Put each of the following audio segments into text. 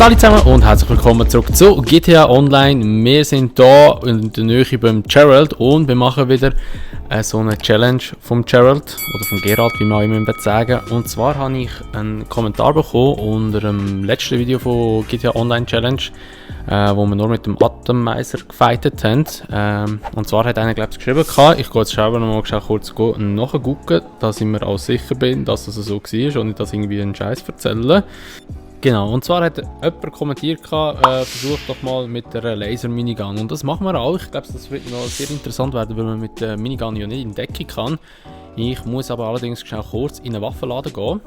Hallo zusammen und herzlich willkommen zurück zu GTA Online. Wir sind hier in der Nähe beim Gerald und wir machen wieder so eine Challenge vom Gerald oder vom Gerald, wie man auch immer sagen. Und zwar habe ich einen Kommentar bekommen unter dem letzten Video von GTA Online Challenge, wo wir nur mit dem Atommeiser gefightet haben. Und zwar hat einer, glaube ich, geschrieben, ich gehe jetzt selber noch mal kurz nachgucken, dass ich mir auch sicher bin, dass das so war und nicht, dass ich irgendwie einen Scheiß erzähle. Genau, und zwar hat jemand kommentiert, versucht doch mal mit der Laser-Minigun. Und das machen wir auch. Ich glaube, das wird noch sehr interessant werden, weil man mit der Minigun ja nicht in Deckung kann. Ich muss aber allerdings schnell kurz in einen Waffenladen gehen.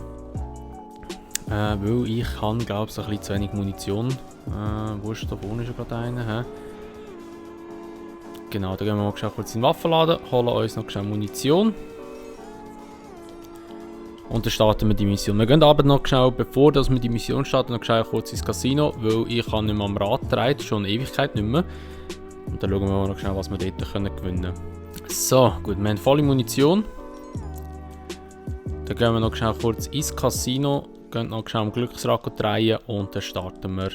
Weil ich habe, glaube ich, ein bisschen zu wenig Munition. Wo ist da vorne schon gerade einer? Genau, da gehen wir mal schnell kurz in den Waffenladen, holen uns noch schnell Munition. Und dann starten wir die Mission. Wir gehen aber noch schnell, bevor wir die Mission starten, noch schnell kurz ins Casino, weil ich kann nicht mehr am Rad drehen, schon eine Ewigkeit nicht mehr. Und dann schauen wir noch schnell, was wir dort gewinnen können. So, gut, wir haben volle Munition. Dann gehen wir noch schnell kurz ins Casino, gehen noch schnell am Glücksrad drehen und dann starten wir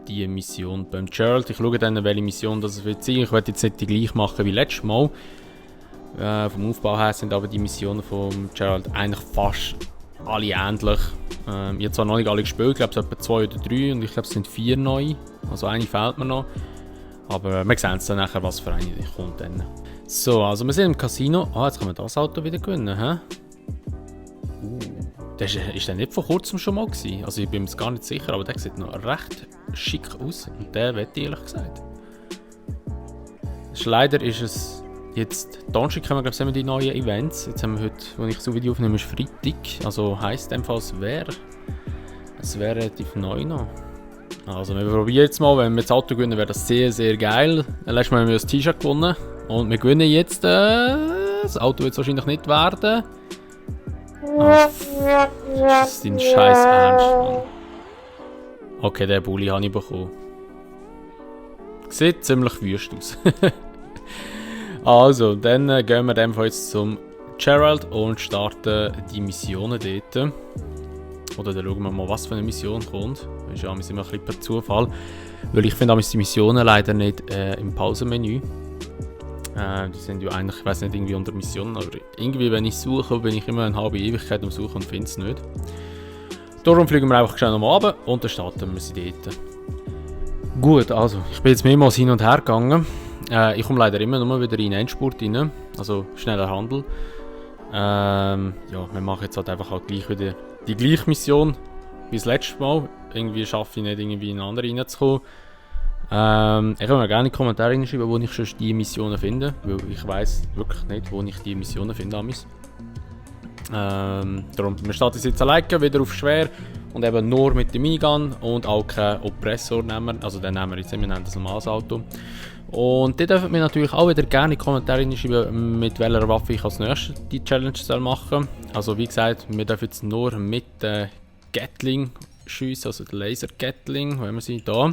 die Mission beim Gerald. Ich schaue dann, welche Mission das wird sein. Ich werde jetzt nicht die gleiche machen wie letztes Mal. Vom Aufbau her sind aber die Missionen von Gerald eigentlich fast alle ähnlich. Ich habe zwar noch nicht alle gespielt, ich glaube es sind etwa 2 oder 3 und ich glaube es sind 4 neu. Also eine fehlt mir noch. Aber wir sehen es dann nachher, was für eine kommt dann. So, also wir sind im Casino. Jetzt können wir das Auto wieder gewinnen, hä? Das ist der nicht vor kurzem schon mal gewesen. Also ich bin mir gar nicht sicher, aber der sieht noch recht schick aus. Und der wette ich ehrlich gesagt. Leider ist es... Jetzt, Donnerstag haben wir, glaube ich, die neuen Events. Jetzt haben wir heute, als ich so Video aufnehme, ist Freitag. Also heisst in dem Fall, es wäre relativ neu noch. Also wir probieren jetzt mal, wenn wir das Auto gewinnen, wäre das sehr, sehr geil. Letztes Mal haben wir das T-Shirt gewonnen. Und wir gewinnen jetzt, das Auto wird es wahrscheinlich nicht werden. Das ist dein Scheiß Ernst, Mann. Okay, den Bulli habe ich bekommen. Sieht ziemlich wüst aus. Also, dann gehen wir jetzt zum Gerald und starten die Missionen dort. Oder dann schauen wir mal, was für eine Mission kommt. Das ist ja immer ein bisschen per Zufall. Weil ich finde die Missionen leider nicht im Pausenmenü. Die sind ja eigentlich, ich weiß nicht, irgendwie unter Missionen, aber irgendwie, wenn ich suche, bin ich immer eine halbe Ewigkeit am Suchen und finde es nicht. Darum fliegen wir einfach schnell nochmal runter und dann starten wir sie dort. Gut, also, ich bin jetzt mehrmals hin und her gegangen. Ich komme leider immer nur wieder in den Endspurt rein, also schneller Handel. Ja, wir machen jetzt halt einfach halt gleich wieder die gleiche Mission wie das letzte Mal. Irgendwie schaffe ich nicht, irgendwie in eine andere reinzukommen. Ich kann mir gerne in die Kommentare reinschreiben, wo ich schon die Missionen finde, weil ich weiss wirklich nicht, wo ich die Missionen finde. Darum, wir starten jetzt alleine wieder auf schwer und eben nur mit der Minigun und auch keinen Oppressor nehmen. Also den nehmen wir jetzt, wir nennen das normales Auto. Und die dürfen mir natürlich auch wieder gerne in die Kommentare schreiben, mit welcher Waffe ich als nächstes die Challenge machen soll. Also wie gesagt, wir dürfen jetzt nur mit Gatling schiessen, also der Laser Gatling, wenn wir sie da.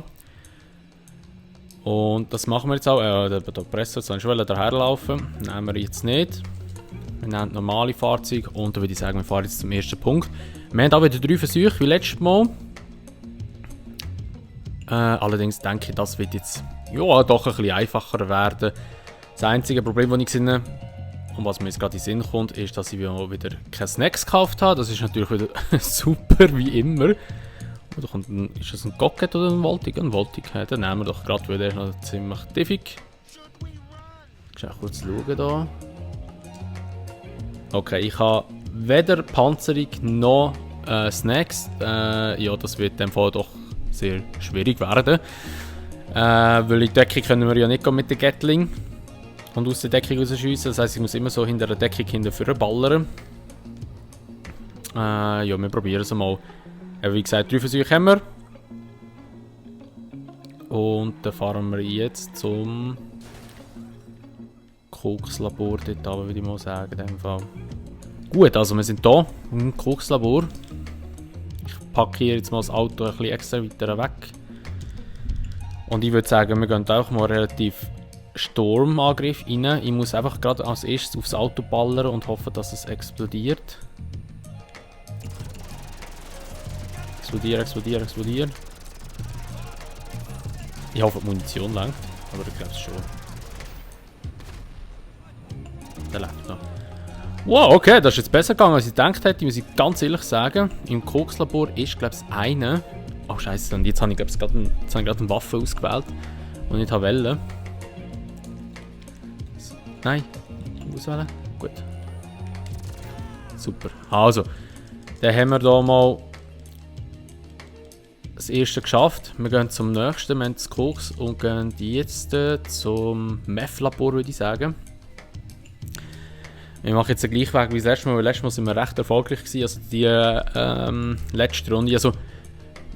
Und das machen wir jetzt auch. Der Oppressor soll schon daherlaufen. Nehmen wir jetzt nicht. Wir nehmen normale Fahrzeuge und dann würde ich sagen, wir fahren jetzt zum ersten Punkt. Wir haben auch wieder 3 Versuche wie letztes Mal. Allerdings denke ich, das wird jetzt ja, doch ein bisschen einfacher werden. Das einzige Problem, das ich sehe, und was mir jetzt gerade in den Sinn kommt, ist, dass ich wieder keine Snacks gekauft habe. Das ist natürlich wieder super, wie immer. Oder ist das ein Gocket oder ein Voltig? Ein Voltig, den nehmen wir doch gerade, weil der ist noch ziemlich diffig. Ich muss kurz schauen hier. Okay, ich habe weder Panzerung noch Snacks. Ja, das wird in dem Fall doch sehr schwierig werden. Weil in die Deckung können wir ja nicht mit der Gatling und aus der Deckung rausschiessen. Das heisst, ich muss immer so hinter der Deckung hinterher ballern. Ja, wir probieren es mal. Wie gesagt, 3 Versuche haben wir. Und dann fahren wir jetzt zum Kokslabor dort runter, würde ich mal sagen. In dem Fall. Gut, also wir sind hier im Kokslabor. Ich packe hier jetzt mal das Auto ein bisschen extra weiter weg. Und ich würde sagen, wir gehen auch mal relativ Sturmangriff rein. Ich muss einfach gerade als erstes aufs Auto ballern und hoffen, dass es explodiert. Explodieren. Ich hoffe, die Munition langt, aber ich glaube es schon. Der lebt noch. Wow, okay, das ist jetzt besser gegangen, als ich gedacht hätte, muss ich ganz ehrlich sagen. Im Kokslabor ist, glaube ich, eine. Oh Scheiße, und jetzt habe ich, glaube ich, gerade eine Waffe ausgewählt, die ich nicht wollte. Nein, auswählen. Gut. Super. Also, dann haben wir hier mal das erste geschafft. Wir gehen zum nächsten, wir haben das Koks und gehen jetzt zum Meth-Labor, würde ich sagen. Ich mache jetzt den gleichen Weg wie das letzte Mal, weil letztes Mal sind wir recht erfolgreich gewesen. Also die letzte Runde. Also,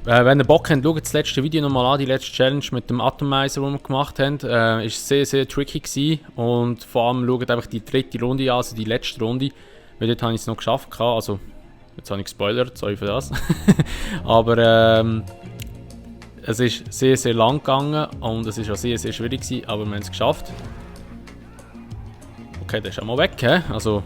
wenn ihr Bock habt, schaut das letzte Video nochmal an, die letzte Challenge mit dem Atomizer, die wir gemacht haben. Ist sehr, sehr tricky gewesen. Und vor allem schaut einfach die dritte Runde an, also die letzte Runde. Weil dort habe ich es noch geschafft. Also, jetzt habe ich gespoilert, sorry für das. Aber es ist sehr, sehr lang gegangen und es ist auch sehr, sehr schwierig gewesen, aber wir haben es geschafft. Okay, der ist auch mal weg, he? Also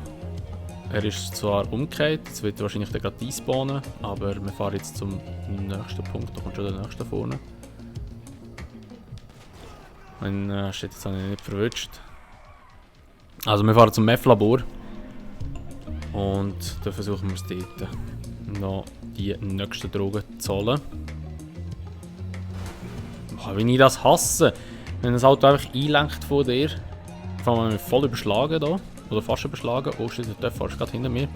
er ist zwar umgekehrt, jetzt wird er wahrscheinlich gerade despawnen, aber wir fahren jetzt zum nächsten Punkt, da kommt schon der nächste vorne. Shit, jetzt habe ich ihn nicht verwünscht. Also wir fahren zum Meth-Labor und da versuchen wir es dort noch die nächsten Drogen zu holen. Boah, wie ich das hasse, wenn das Auto einfach einlenkt von dir. Vor allem, wenn wir voll überschlagen hier. Oder fast überschlagen. Oh shit, der fährt gerade hinter mir.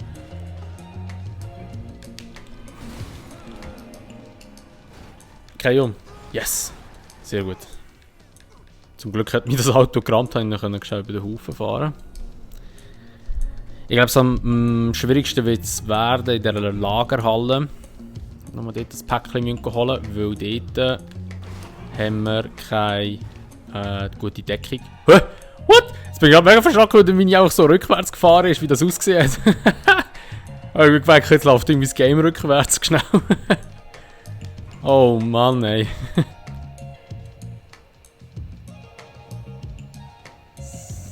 Okay, yes! Sehr gut. Zum Glück hat mich das Auto gerammt, und ich konnte schnell über den Haufen fahren. Ich glaube, es am schwierigsten wird es werden in dieser Lagerhalle. Nochmal dort das Päckchen holen, weil dort haben wir keine gute Deckung. Hä? What? Jetzt bin ich gerade mega verschrocken, weil der Mini auch so rückwärts gefahren ist, wie das ausgesehen hat. Ich habe gemerkt, jetzt läuft irgendwie das Game rückwärts schnell. Oh Mann, ey.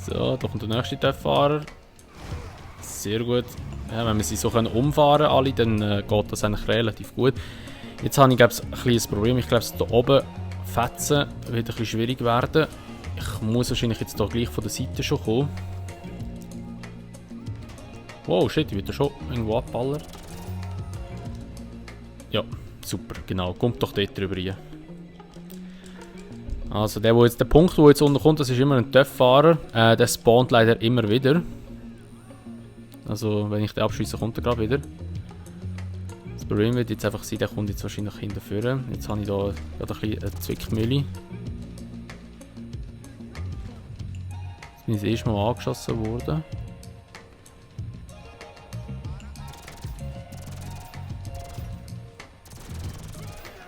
So, da kommt der nächste TÜV-Fahrer. Sehr gut. Ja, wenn wir sie so umfahren alle, dann geht das eigentlich relativ gut. Jetzt habe ich, glaube ich, ein kleines Problem. Ich glaube, hier oben fetzen wird ein bisschen schwierig werden. Ich muss wahrscheinlich jetzt hier gleich von der Seite schon kommen. Wow, shit, ich wird da schon irgendwo abballert. Ja, super, genau. Kommt doch dort drüber rein. Also der Punkt, wo jetzt unten kommt, das ist immer ein TÜV-Fahrer. Der spawnt leider immer wieder. Also wenn ich den abschieße, kommt er gerade wieder. Das Problem wird jetzt einfach sein, der kommt jetzt wahrscheinlich hinterher. Jetzt habe ich hier gerade ein bisschen eine Zwickmühle. Jetzt bin ich das erste Mal angeschossen worden.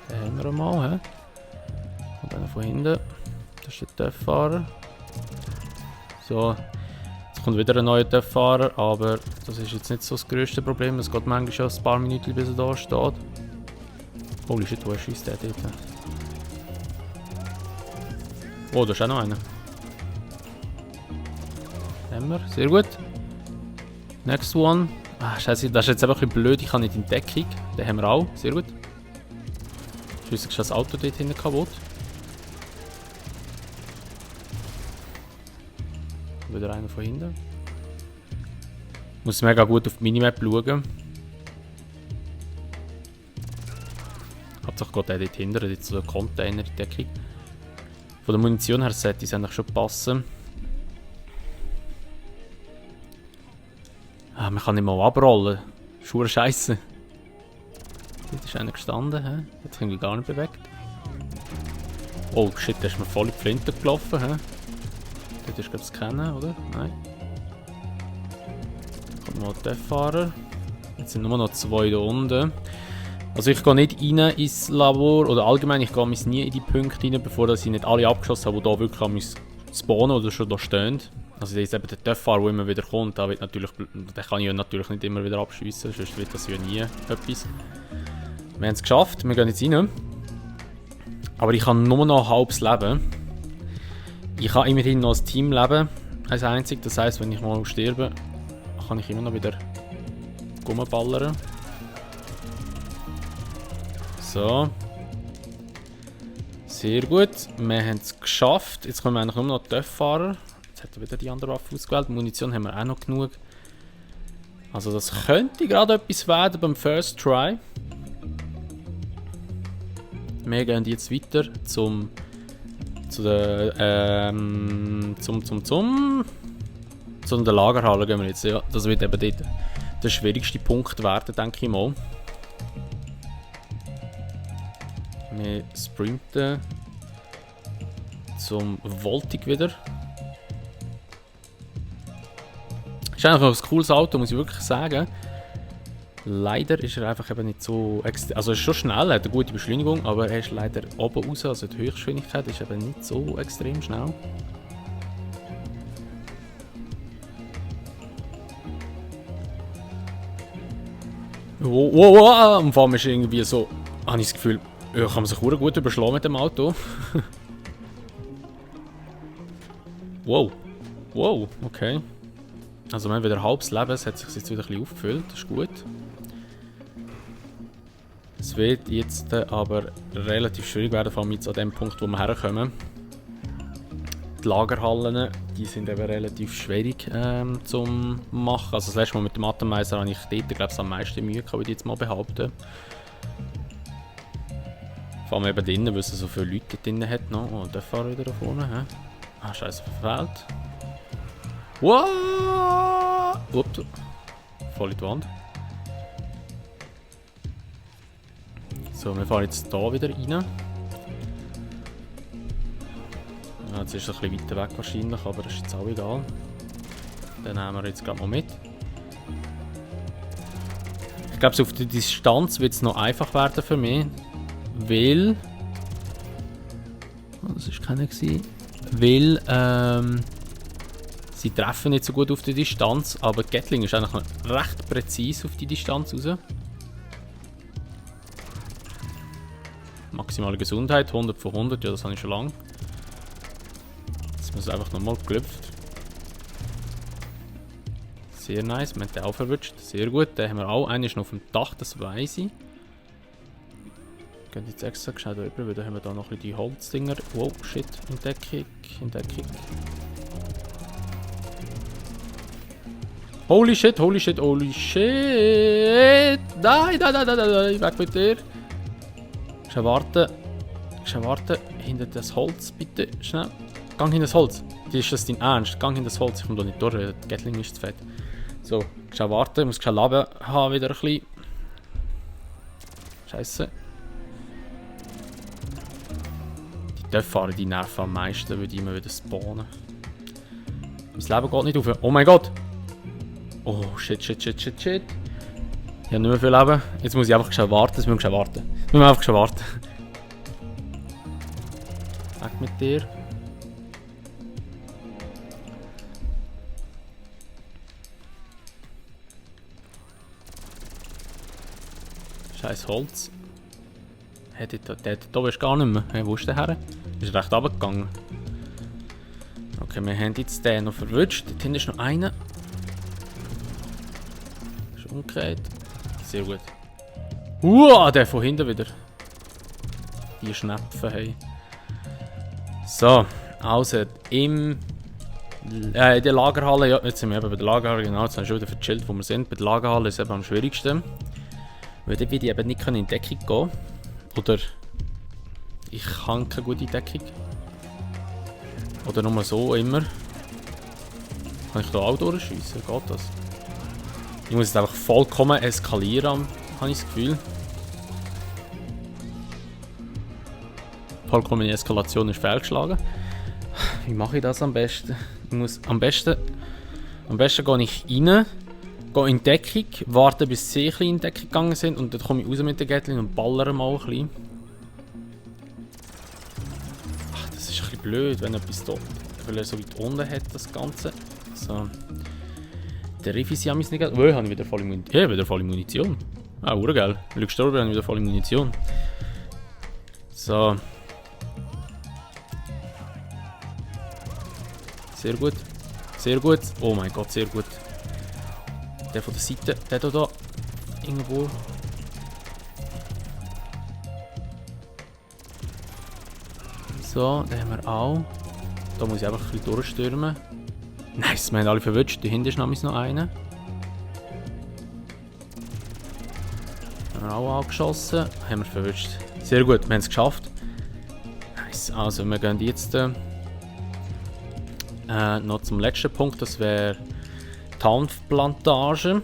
Den haben wir mal, hä? Und dann von hinten. Das ist der TÜV-Fahrer. So. Jetzt kommt wieder ein neuer TÜV-Fahrer, aber das ist jetzt nicht so das grösste Problem. Es geht manchmal schon ein paar Minuten, bis er da steht. Holy shit, wo schießt der dort? Oh, da ist auch noch einer. Haben wir, sehr gut. Next one. Ah, scheiße, das ist jetzt einfach ein bisschen blöd, ich kann nicht in Deckung. Den haben wir auch, sehr gut. Schliesslich ist das Auto dort hinten kaputt. Wieder einer von hinten. Ich muss mega gut auf die Minimap schauen. Hauptsache geht der dort hinten, jetzt so ein Container in Deckung. Von der Munition her sollte es eigentlich schon passen. Ah, man kann nicht mal abrollen. Schwere Scheiße. Dort ist einer gestanden, hä? Jetzt irgendwie gar nicht bewegt. Oh shit, der ist mir voll in die Flinte gelaufen, hä? Dort ist glaube ich das Kennen, oder? Nein. Da kommt noch der Fahrer. Jetzt sind nur noch zwei da unten. Also ich gehe nicht rein ins Labor, oder allgemein, ich gehe nie in die Punkte rein, bevor ich nicht alle abgeschossen habe, die hier wirklich an spawnen oder schon da stehen. Also das ist eben der TÜV-Fahrer, der immer wieder kommt, den kann ich ja natürlich nicht immer wieder abschiessen, sonst wird das ja nie etwas. Wir haben es geschafft, wir gehen jetzt rein. Aber ich habe nur noch ein halbes Leben. Ich habe immerhin noch ein Teamleben, als einzig, das heisst, wenn ich mal sterbe, kann ich immer noch wieder rumballern. So. Sehr gut. Wir haben es geschafft. Jetzt kommen wir eigentlich nur noch die Fahrer. Jetzt hat er wieder die andere Waffe ausgewählt. Munition haben wir auch noch genug. Also das könnte gerade etwas werden beim First Try. Wir gehen jetzt weiter zu der Lagerhalle gehen wir jetzt. Ja, das wird eben dort der schwierigste Punkt werden, denke ich mal. Wir sprinten zum Voltig wieder. Ist eigentlich noch ein cooles Auto, muss ich wirklich sagen. Leider ist er einfach eben nicht so extrem. Also er ist schon schnell, er hat eine gute Beschleunigung, aber er ist leider oben raus, also die Höchstgeschwindigkeit ist eben nicht so extrem schnell. Wow, und vor allem ist irgendwie so, habe ich das Gefühl, ja, kann man sich auch gut überschlagen mit dem Auto. Wow, okay. Also wir haben wieder halbes Leben, es hat sich jetzt wieder ein bisschen aufgefüllt, das ist gut. Es wird jetzt aber relativ schwierig werden, vor allem jetzt an dem Punkt, wo wir herkommen. Die Lagerhallen, die sind eben relativ schwierig zum machen. Also das letzte Mal mit dem Atommeister habe ich dort, glaube ich, am meisten Mühe gehabt, würde ich jetzt mal behaupten. Vor allem eben drinnen, weil es so viele Leute drinnen hat noch. Oh, der Fahrer wieder da vorne. He? Ah, scheiße, verfehlt. Wow! Ups. Voll in die Wand. So, wir fahren jetzt hier wieder rein. Ja, jetzt ist es ein bisschen weiter weg wahrscheinlich, aber das ist jetzt auch egal. Den nehmen wir jetzt gerade mal mit. Ich glaube, so auf der Distanz wird es noch einfach werden für mich. Weil... Oh, das war keiner. Weil, sie treffen nicht so gut auf die Distanz, aber Gatling ist eigentlich noch recht präzise auf die Distanz raus. Maximale Gesundheit, 100 von 100, ja das habe ich schon lange. Jetzt muss es einfach nochmal gelüpft. Sehr nice, wir haben den auch verwünscht, sehr gut. Den haben wir auch, einer ist noch auf dem Dach, das weiss ich. Gehen jetzt extra schnell drüber, weil da haben wir da noch ein bisschen die Holzdinger. Wow, shit, in Deckung. Holy shit! Nein, weg mit dir! Schnell warten, hinter das Holz, bitte, schnell. Gang hinter das Holz. Ist das dein Ernst? Gang hinter das Holz, ich komme da nicht durch, der Gatling ist zu fett. So, schnell warten, ich muss schnell Leben haben wieder ein bisschen. Scheiße. Die Dörffahrer, die nerven am meisten, weil die immer wieder spawnen. Mein Leben geht nicht auf. Oh mein Gott! Oh, shit. Ich habe nicht mehr viel Leben. Jetzt muss ich einfach schnell warten. Weg mit dir. Scheiß Holz. Der da ist gar nicht mehr. Hey, wo ist der her? Ist recht runtergegangen. Okay, wir haben jetzt den noch verwünscht. Dort hinten ist noch einer. Ist umgekehrt. Sehr gut. Der von hinten wieder. Die Schnepfen, hey. So, also in der Lagerhalle, ja, jetzt sind wir eben bei der Lagerhalle, genau, jetzt haben wir schon wieder verchillt, wo wir sind. Bei der Lagerhalle ist es eben am schwierigsten. Weil dort will ich eben nicht in Deckung gehen. Oder ich kann keine gute Deckung. Oder nur so immer. Kann ich da auch durchschiessen? Geht das? Ich muss jetzt einfach vollkommen eskalieren, habe ich das Gefühl. Vollkommene Eskalation ist fehlgeschlagen. Wie mache ich das am besten? Ich muss am besten gehe ich rein, gehe in Deckung, warte bis sie in Deckung gegangen sind und dann komme ich raus mit der Gatling und ballere mal ein bisschen. Ach, das ist ein bisschen blöd, wenn etwas da, weil er so weit unten hat, das Ganze. So. Der Riff ist ja nicht geil. Oh, ich habe wieder volle Munition. Ja, wieder volle Munition. Ah, urgeil. Wenn du gestorben bist, habe ich wieder volle Munition. So. Sehr gut. Sehr gut. Oh mein Gott, sehr gut. Der von der Seite, der da irgendwo. So, den haben wir auch. Da muss ich einfach ein bisschen durchstürmen. Nice, wir haben alle verwünscht. Da hinten ist nämlich noch einer. Haben wir auch angeschossen. Haben wir verwünscht. Sehr gut, wir haben es geschafft. Nice, also wir gehen jetzt noch zum letzten Punkt. Das wäre die Hanfplantage.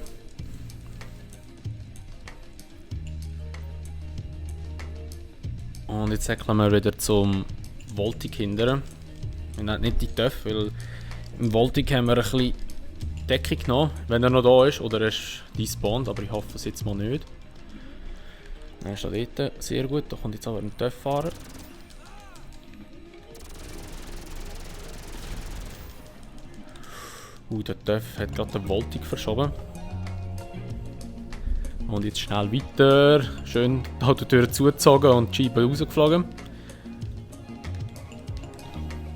Und jetzt säckeln wir wieder zum Voltic hindern. Wir nehmen nicht die Töpfe, weil im Voltic haben wir ein bisschen Deckung genommen, wenn er noch da ist oder er ist despawned, aber ich hoffe es jetzt mal nicht. Er ist da dort, sehr gut, da kommt jetzt aber ein Töpffahrer. Der Töpf hat gerade den Voltic verschoben. Und jetzt schnell weiter, schön die Autotür zugezogen und die Scheibe rausgeflogen.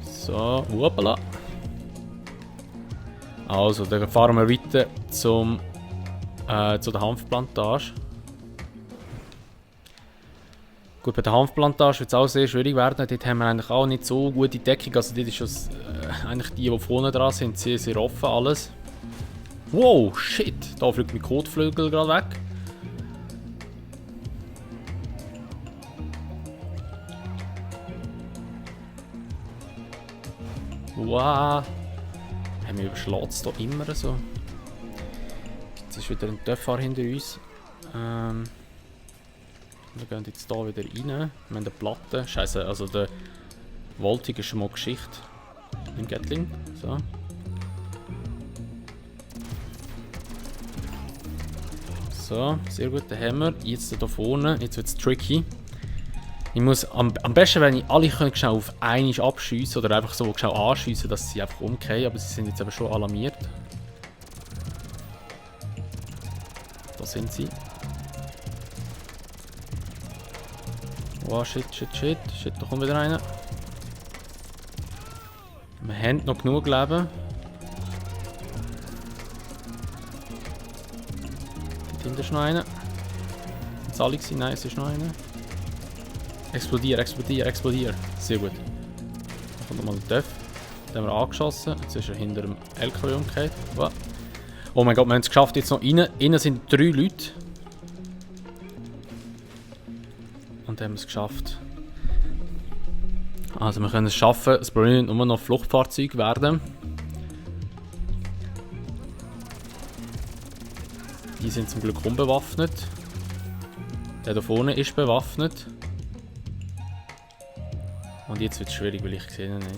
So, hoppala. Also, dann fahren wir weiter zu der Hanfplantage. Gut, bei der Hanfplantage wird es auch sehr schwierig werden. Dort haben wir eigentlich auch nicht so gute Deckung. Also dort ist es, eigentlich die vorne dran sind, sehr, sehr offen alles. Wow, shit! Da fliegt mein Kotflügel gerade weg. Wow! Haben wir überschlägt es hier immer so. Jetzt ist wieder ein Töpffahrer hinter uns. Wir gehen jetzt hier wieder rein. Wir haben eine Platte. Scheiße, also der Voltic ist schon mal Geschichte im Gatling. So. So, sehr gut, den haben wir. Jetzt hier vorne, jetzt wird es tricky. Ich muss am besten, wenn ich alle schnell auf einmal abschiessen oder einfach so schnell anschiessen, dass sie einfach umgehen, aber sie sind jetzt aber schon alarmiert. Da sind sie. Wow, shit, da kommt wieder einer. Wir haben noch genug Leben. Dort hinten ist noch einer. Sind alle gewesen? Nein, es ist noch einer. Explodier. Sehr gut. Da kommt nochmal der Töpf. Den haben wir angeschossen. Jetzt ist er hinter dem LKW umgekehrt. Wow. Oh mein Gott, wir haben es geschafft. Jetzt noch rein. Innen sind 3 Leute. Und haben es geschafft. Also wir können es schaffen. Es sollen nur noch Fluchtfahrzeuge werden. Die sind zum Glück unbewaffnet. Der da vorne ist bewaffnet. Und jetzt wird es schwierig, weil ich sehe ihn nicht.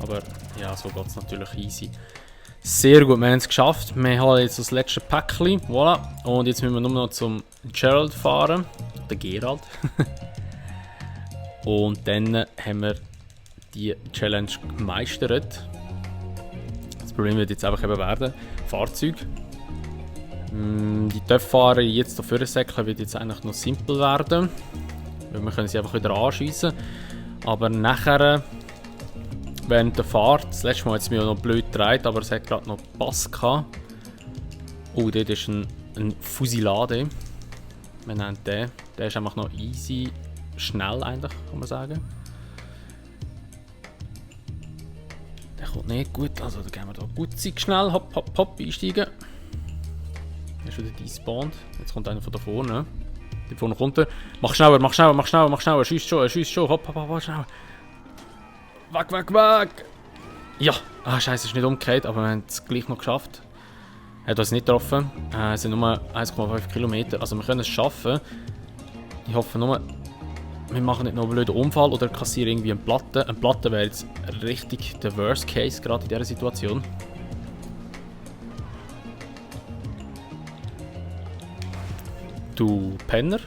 Aber ja, so geht es natürlich easy. Sehr gut, wir haben es geschafft. Wir haben jetzt das letzte Päckchen. Voilà. Und jetzt müssen wir nur noch zum Gerald fahren. Der Gerald. Und dann haben wir die Challenge gemeistert. Das Problem wird jetzt einfach eben werden: Fahrzeug. Die Töpffahrer jetzt dafür säckeln wird jetzt eigentlich noch simpel werden. Weil wir können sie einfach wieder anschiessen. Aber nachher, während der Fahrt, das letzte Mal hat es mich noch blöd gedreht, aber es hat gerade noch Pass gehabt. Oh, dort ist ein Fusilade. Wir nennen den. Der ist einfach noch easy, schnell eigentlich, kann man sagen. Der kommt nicht gut, also da gehen wir da gut schnell, hopp, einsteigen. Er ist wieder despawned. Jetzt kommt einer von da vorne. Die vorne kommt er. Mach schneller. Er schießt schon. Hopp, schnell. Weg. Ja. Ah, scheiße, ist nicht umgekehrt, aber wir haben es gleich noch geschafft. Er hat uns nicht getroffen. Es sind nur 1,5 Kilometer. Also wir können es schaffen. Ich hoffe nur, wir machen nicht noch einen blöden Unfall oder kassieren irgendwie eine Platte. Eine Platte wäre jetzt richtig der Worst Case, gerade in dieser Situation. Du Penner.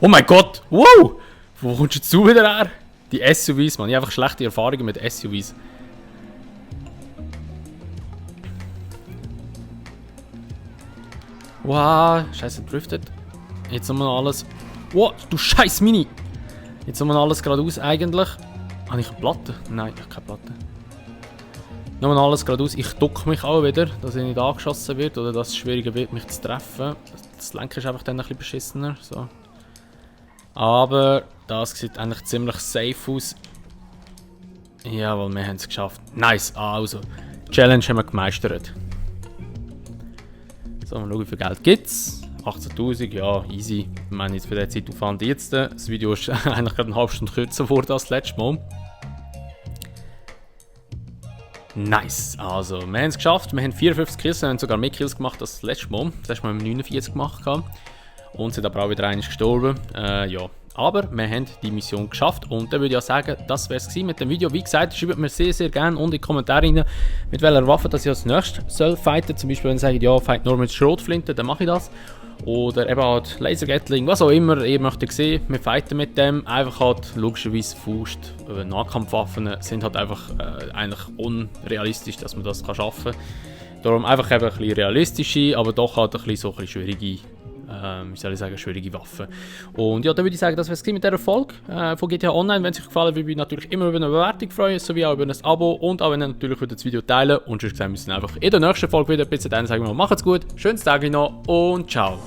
Oh mein Gott! Wow! Wo kommst du wieder her? Die SUVs, man. Ich habe einfach schlechte Erfahrungen mit SUVs. Wow, scheiße, driftet. Jetzt haben wir noch alles. Wow, du scheiß Mini! Jetzt haben wir noch alles geradeaus eigentlich. Habe ich eine Platte? Nein, ich habe keine Platte. Nur noch alles geradeaus. Ich ducke mich auch wieder, dass ich nicht angeschossen wird oder dass es schwieriger wird, mich zu treffen. Das Lenken ist einfach dann ein bisschen beschissener. So. Aber das sieht eigentlich ziemlich safe aus. Jawohl, wir haben es geschafft. Nice, also. Challenge haben wir gemeistert. So, mal schauen, wie viel Geld gibt es. 18.000, ja, easy. Ich meine, jetzt für den Zeitaufwand jetzt. Das Video ist eigentlich gerade eine halbe Stunde kürzer geworden als das letzte Mal. Nice, also wir haben es geschafft. Wir haben 54 Kills, wir haben sogar mehr Kills gemacht als das letzte Mal. Das letzte Mal haben wir 49 gemacht. Und sind aber auch wieder einmal gestorben. Ja. Aber wir haben die Mission geschafft und dann würde ich auch sagen, das wäre es mit dem Video. Wie gesagt, schreibt mir sehr, sehr gerne unten in die Kommentare rein, mit welcher Waffe dass ich als nächstes soll fighten. Zum Beispiel, wenn ihr sagt, ja, fight nur mit Schrotflinte, dann mache ich das. Oder eben halt Laser-Gatling, was auch immer ihr möchtet sehen. Wir fighten mit dem. Einfach halt logischerweise Faust. Nahkampfwaffen sind halt einfach eigentlich unrealistisch, dass man das schaffen kann. Darum einfach eben ein bisschen realistische, aber doch halt ein bisschen so ein bisschen schwierige, wie soll ich sagen, schwierige Waffen. Und ja, dann würde ich sagen, das wäre es mit dieser Folge von GTA Online. Wenn es euch gefallen hat, würde ich mich natürlich immer über eine Bewertung freuen, sowie auch über ein Abo und auch wenn ihr natürlich das Video teilen. Und sonst sehen wir uns einfach in der nächsten Folge wieder. Bis dahin sagen wir mal, macht's gut, schönes Tag noch und ciao.